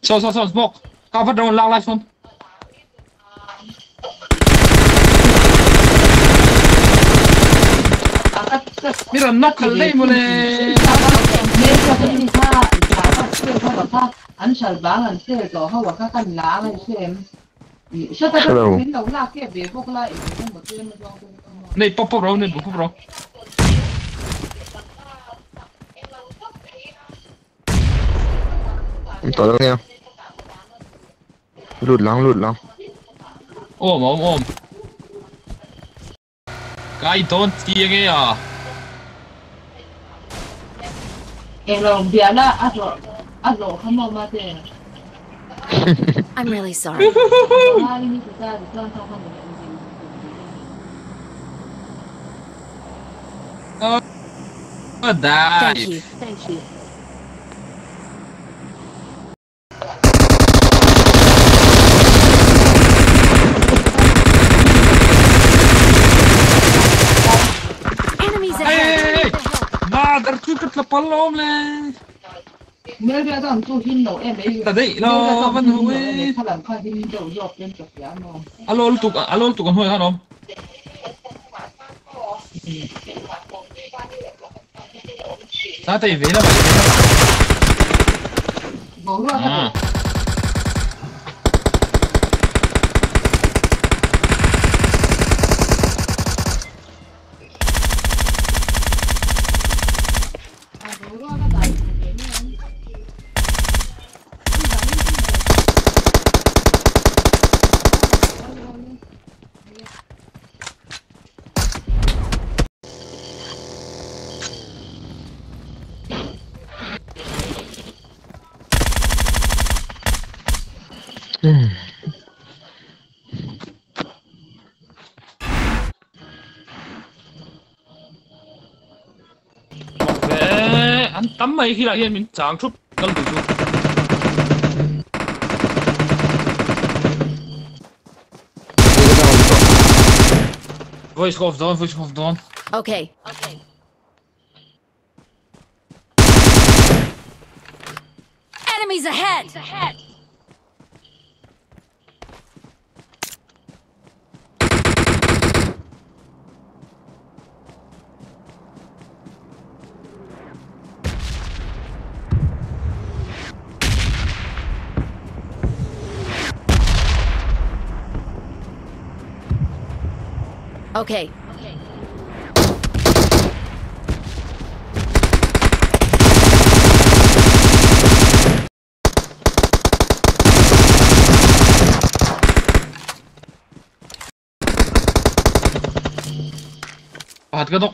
So so so smoke. Ka vat ro lak lai son. Mi ron knock khal dei mole. An sal bang an sel to ho wa ka kan la ngai sem. Hello. Nei pop pop ro nei pop ro. Tỏ đâu nha. Lụt lắm lụt lắm. Ôm ôm ôm. Cái don't see nghe à. I'm really sorry. Oh, die. Thank you. Thank you. Enemies ahead. Ma, dar tu cât la palom le. Ta dei lo van hui. Alo tục alo tục còn hơi không? Ta tay về là vậy. À. Anh tắm mày khi lại hiện mình chẳng chút cân đủ chút. Voice off down, voice off down. Okay. Okay. Enemies ahead. Okay. Okay. Hạt cái đó.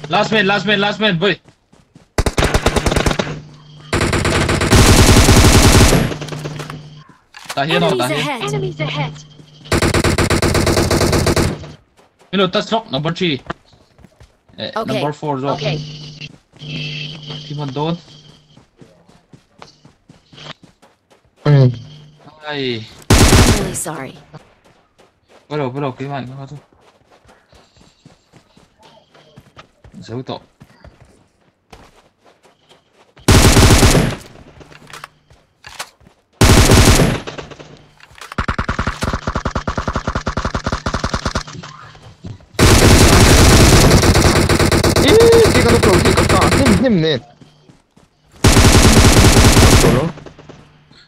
Last man, last man, boy. Ta here now, ta here. Enemies ahead. You know, that's lock number 3. Okay. Number 4 rồi. Okay. Team on down. Ai. I'm really sorry. Bắt đầu cái mạnh thôi. Giấu tội. Nè.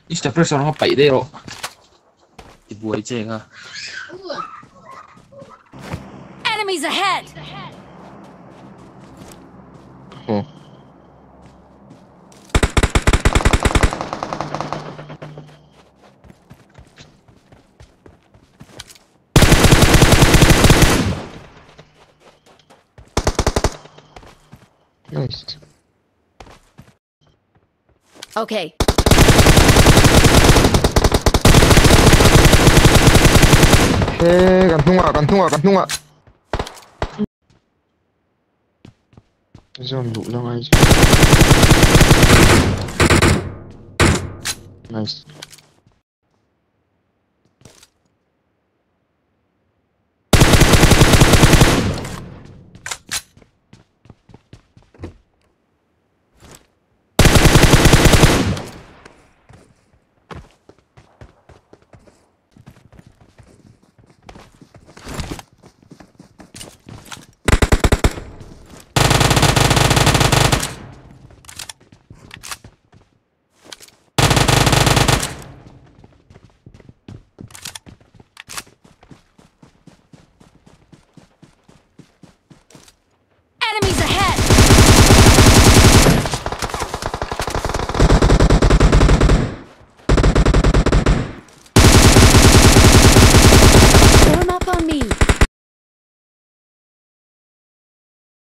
Ít pressure nó bảy đây rồi. Thì buổi chơi à. Enemies ahead. Oh. Nice. Okay. Ê, gần thung à, gần thung à, gần thung à. Dồn đủ ra ngay chứ. Nice.